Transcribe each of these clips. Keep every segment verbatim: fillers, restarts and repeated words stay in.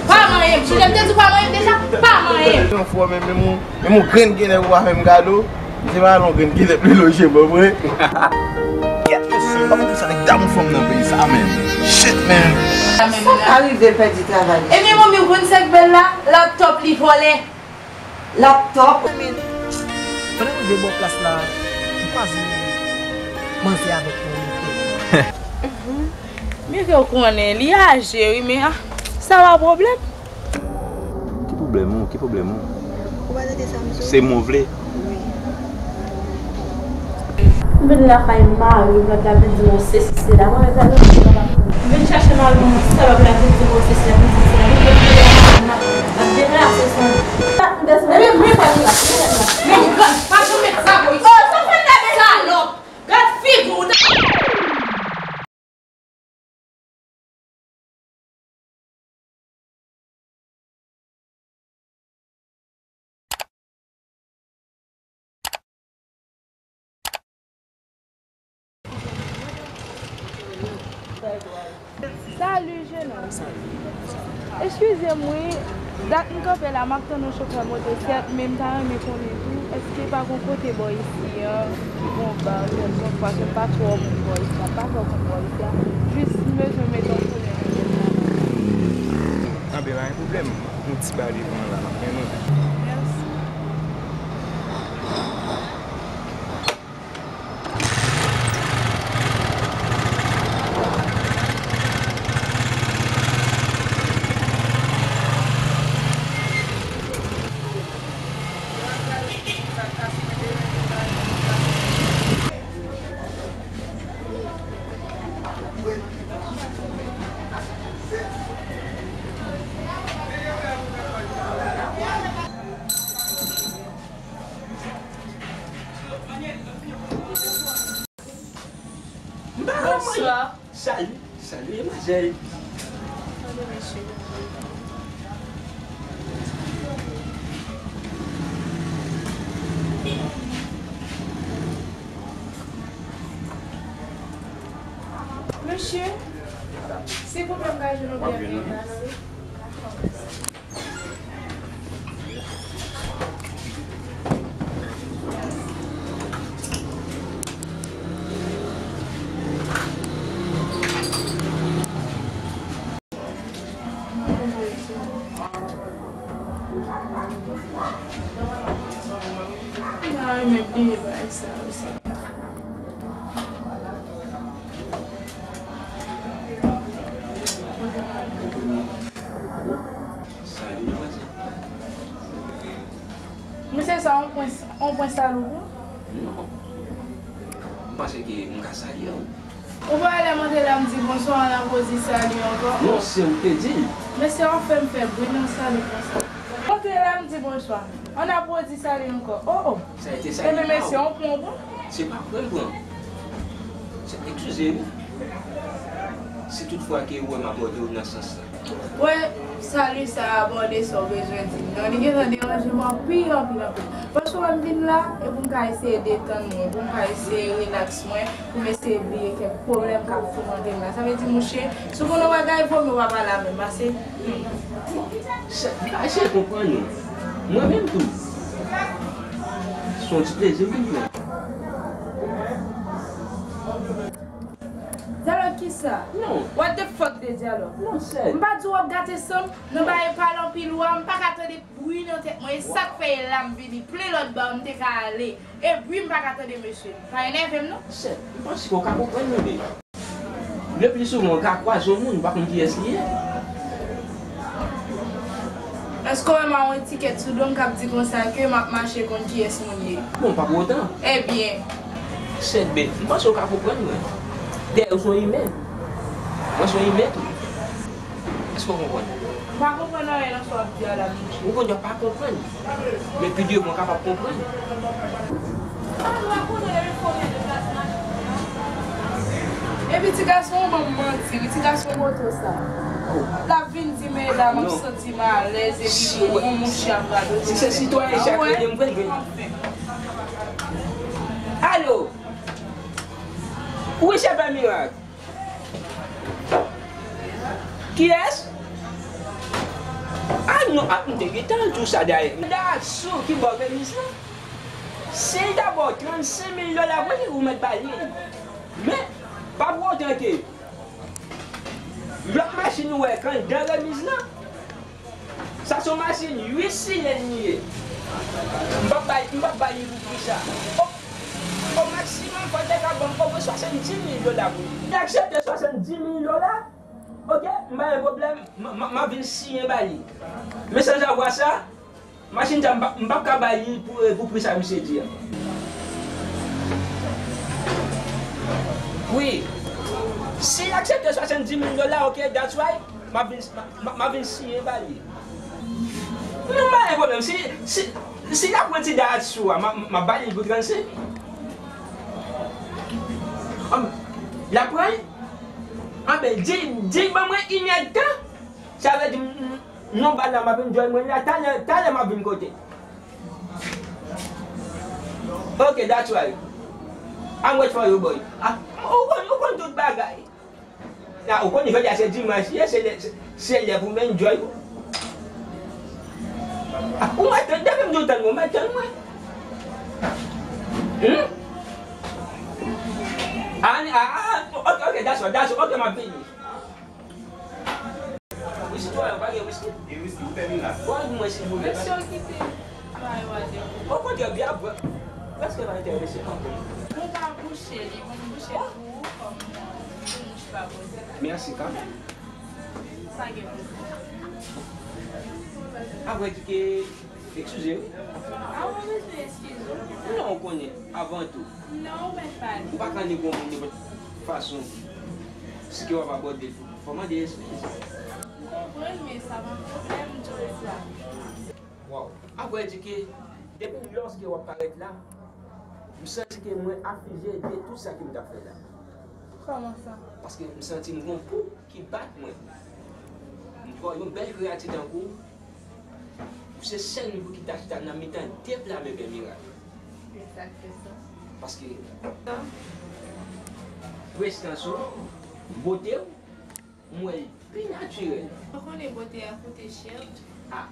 Pa manyen m. Sonje m te di w pa manyen m deja? Pa manyen m. Yon fwa menm, menm yon, menm yon grenn kenèp ou pa fè m kado. Se pa yon grenn kenèp li loje m, pa vre? Kèt, mesye, pa konn sa nèg damou fanm nan peyi sa, menm. Shit, man. Sa ka rive pèdi travay. Ebyen, manmi, ou konn sa k bèl la? Laptop li vòlè. Laptop. Pandan m rive bò plas la, m kwaze manzè avèk yon micro. Micro, ou konnen, li aje, wi, men, ah, sa pa pwoblèm. Ki pwoblèm ou? Ki pwoblèm ou? Ou pa tande sa m di w? Se mwen vle. Wi. M vin lakay mari m, lòt la vin di m yon sesi sela. Mwen menm sa, m vin chache mari m, yon ti salòp la vin di m yon sesi, la vin di m sela. Vin vin vin ap deplase san. Ebyen, mwen pa vin la. Men gad, pa janm met sa, boy. Oh, sa fè n lave salòp. Gad figi w. Salut, jeune homme. Eskize m, wi. Dat m kanpe la, m ap tann yon chofè motosyèt, men m ta renmen konnen tou, èske pa gon kote bò isi a, ki gon ba kèlkonk, paske m pa twò konn bò isi a, m pa twò konn bò isi a. Jis m bezwen mete yon koulè nan tèt la. Anben, pa gen pwoblèm. Yon ti ba devan la, m ap mennen w. Mèsi. Bonswa. Salut, salut, demwazèl. Salut, mesye. Mesye, silvouplè, m ka jwenn yon biyè Vegas? Ay, men bliye bagay sa yo, sa. Mesye, sa yon pwen, yon pwen salopri? Non. M panse ke m ka salye w. Ou pa wè lè m antre la, m di bonswa, an apre w di salut ankò? Non, se ou k te di l. Mesye, w ap fè m fè bri nan salye konsa. M antre la, m di bonswa. An apre w di salut ankò. Oh, oh. Sa a te salye pa w. Ebyen, mesye, yon pwen w pran? Se pa pwen m pran. Se, eskize wi. Si toutfwa ke ou wè m abòde w nan sans sa. Wè, salut sa a abòde sa w bezwen di m nan. Li gentan deranje m anpil, anpil, anpil. Paske w wè m vin la, e pou m ka eseye detann mwen, pou m ka eseye rilaks mwen, pou m eseye bliye kèk pwoblèm k ap toumante m la. Sa vle di, mouche, si w konn yon bagay, vòmye w pa pale avè m ase. Sa, m pa eseye konprann ou. Mwen menm tou. Se yon ti plezi m vin pran. Dyalòg kisa? Non. What the fuck de dyalòg? Non, sè. M pa di w ap gate san m, nan bagay pale anpil ou a, m pa ka tande bri nan tèt mwen. E sa k fè e la m vini. Plen lòt ba m te ka ale. E bri m pa ka tande mesye. Pa enève m non. Sè, m panse ke w ka konprann mwen byen. Le pli souvan, w ka kwaze yon moun, ou pa konn kiyès li ye. Èske w wè m a yon etikèt sou do m k ap di konsa ke m ap mache konn kiyès moun ye? Bon, pa pou otan. Ebyen. Sèt bèt, m panse w ka konprann mwen. Dèyè, ou se yon imè. Mwen se yon imè tou. Èske w konprann? M pa konprann anyen nan sa w ap di a la, monchè. Ou konn, w pa konprann. Men pi devan w kapab konprann. Epi ti gason an ban m manti wi, ti gason moto sa. L ap vin di medam ap santi m alèz epi yon mouche ap radote. Si se sitwayen chak rele m vre, vre. Alo! Wi, chèf Mirak. Kiyès? Ah non, ah, m te gentan di w sa dayè. Datsou ki ba w remiz lan. Si l ta ba w trannsenk mil dola vre, ou mèt ba li l. Men, pa pou otan ke lòt machin ou wè k anndan remiz lan, sa se yon machin uit silenn li ye. M p ap bay, m p ap bay li pou pri sa. O, o maksimòm, fò w te ka ban m omwen swasanndis mil dola pou li. Li aksepte swasanndis mil dola, oke, m pa gen pwoblèm, m, m, m ap vin siyen ba li. Men sanzavwa sa, machin sa, m p ap, m p ap ka ba li pou, pou pri sa misye di a. Wi. Si l aksepte swasanndis mil dola, oke, that's why, m ap vin, m, m, m ap vin siyen ba li. Non, pa gen pwoblèm. Si, si, si l ap pran ti Datsou a, m ap, m ap ba li l pou trannsenk. Anben, l ap pran l? Anben, di, di l ban mwen inèdtan. Sa vle di, m, m, non, ba la, m ap enjoy mwen la. Talè, talè m ap vin kote. Ok, that's right. I'm wait for you, boy. Ah, ou konn, ou konn tout bagay. Ah, ou konn jodi a se dimanch ye, se lè, se, se lè pou m enjoy. Ah, ou mwen tann, depi m di w tann mwen, ou mwen tann mwen. Hmm? Ah, ah, ah, ok, ok, that's all, that's all. Ok, m ap vini. Whisky, ou pa gen whisky? Gen whisky, ou fè mirak. Bon, mwen, silvouplè. Mesye, kite. Okontrè, byen ap pran. Prèske pa enterese ankò. Ou pa bouche li, bon, bouche pou ou, kòm, euh, pou mouch pa poze. Mèsi kanmenm. Pa gen pwoblèm. Apre di ke, eskize wi. A, ou bezwen eskize w? Non, ou konnen, avan tou. Non, ou mèt pale. Ou pa ka nèg yon moun nenpòt fason. Si ke w ap abòde, fò mande eskiz. M konprann, men sa pa pwoblèm, Jolza. Waw. Apre di ke, depi lòske w ap parèt la, m santi ke mwen aflije de tout sa ke m t ap fè la. Kòman sa? Paske m santi m gon pou ki bat mwen. M kwè yon bèl kreyati tankou w, se sèl moun ki ta chita nan mitan de pla men pè mirak. Se sa k fè sa. Paske prestans ou, bote w, m wè l pi natirèl. Ou konnen bote a koute chè. Ah.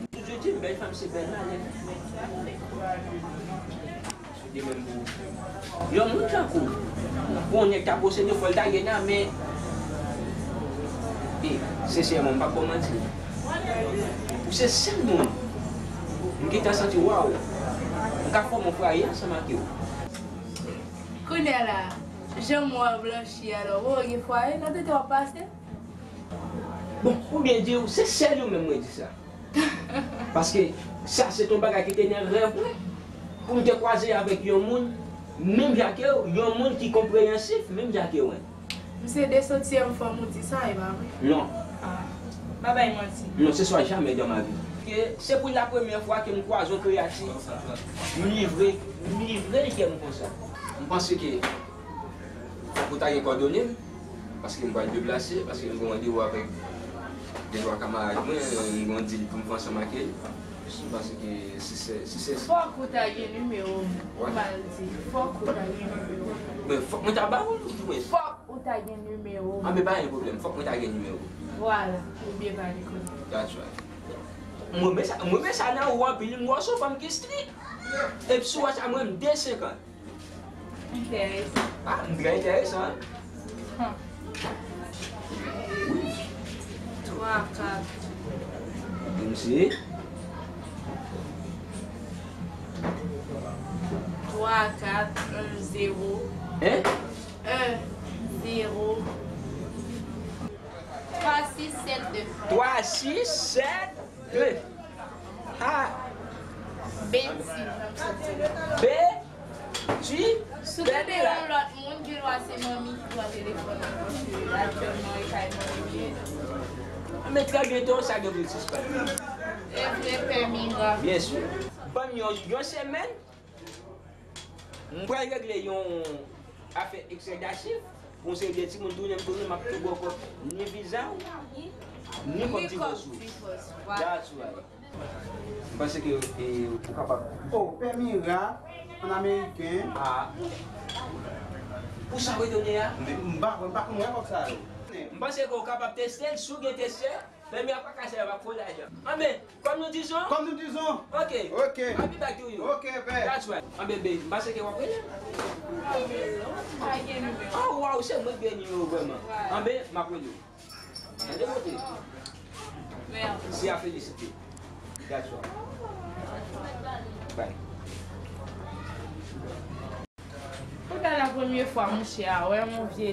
M toujou di m, bèl fanm se bèl malè. Sou de menm pou ou. Yon moun tankou w, pou yon nèg ta posede, fò l ta gen nan men. E, sensèman, m p ap ba w manti. Ou se sèl moun m gentan santi, waw, m ka fòme yon fwaye ansanm ak ou. Kounye a la, jan mwen blanchi a la, ou gen fwaye nan tete w ap pase? Bon, pou byen di w, se sèl ou menm mwen di sa. Paske sa se t yon bagay ki te nan rèv mwen, pou m te kwaze avèk yon moun menm jan ke w, yon moun ki konpreyansif menm jan ke mwen. M se de santyèm fanm ou di sa, e pa vre? Non. Ah, pa bay manti. Non, ce sera jamais dans ma vie. Ke se pou la premyè fwa ke m kwaze yon kreyati, m livre, m livre kè m konsa. M panse ke fòk ou ta gen kòdone m, paske m pral deplase, paske m gen randevou avèk de twa kamarad mwen, m gen yon deal pou m fè ansanm ak yo. M panse ke si se, si se... Fòk ou ta gen nimewo m, ou mal di. Fòk ou ta gen nimewo m. Men fòk mwen ta ba ou l, ou di mwen. Fòk ou ta gen nimewo m. Anben, pa gen pwoblèm, fòk mwen ta gen nimewo w. Vwala, ou byen pale kounye a. That's right. M renmen sa, m renmen sa nan ou anpil, m wè w se yon fanm ki strik. Epi si w wè sa, mwen m de senkant. Enteresan. Ah, m trè enteresan, hein? Hum. Twa, kat. Menm si. Twa, kat, un, zewo. Hein? Un, zewo. Twa, sis, sèt, de. Twa, sis, sèt, de. Ha! Beti. Beti. Si w te gen yon lòt moun, gen dwa se manmi ki pran telefòn nan, paske aktyèlman e kay manmi m ye. Men trè byento sa gen pou l sispann. E vre, pè Mira. Byen si. Ban m yon, yon semèn. M pral regle yon afè ekstrè dachiv pou yon seri de timoun tounen m tounen, m ap tou bòkòt ni viza w, ni kòb divòs ou. That's right. M panse ke, e, ou kapab. Oh, pè Mira, an ameriken. Ah. Pou sa w retounen a? M pa, m pa konn wè kòb sa yo. M panse ke w kapab teste l, si w gen testè, pèmi a pa kase, l ap fè w lajan. Anben, comme nous disons. Comme nous disons. Ok. Ok. I'll be back to you. Ok, bè. That's right. Anben, baby, m panse ke w ap rele. Oh, wow, se mwen ki gen nimewo w vrèman. Anben, m ap rele w. Tande kote. Mèsi. Si a felisite. That's right. Bye. Pou la premye fwa, monchè a wè yon vye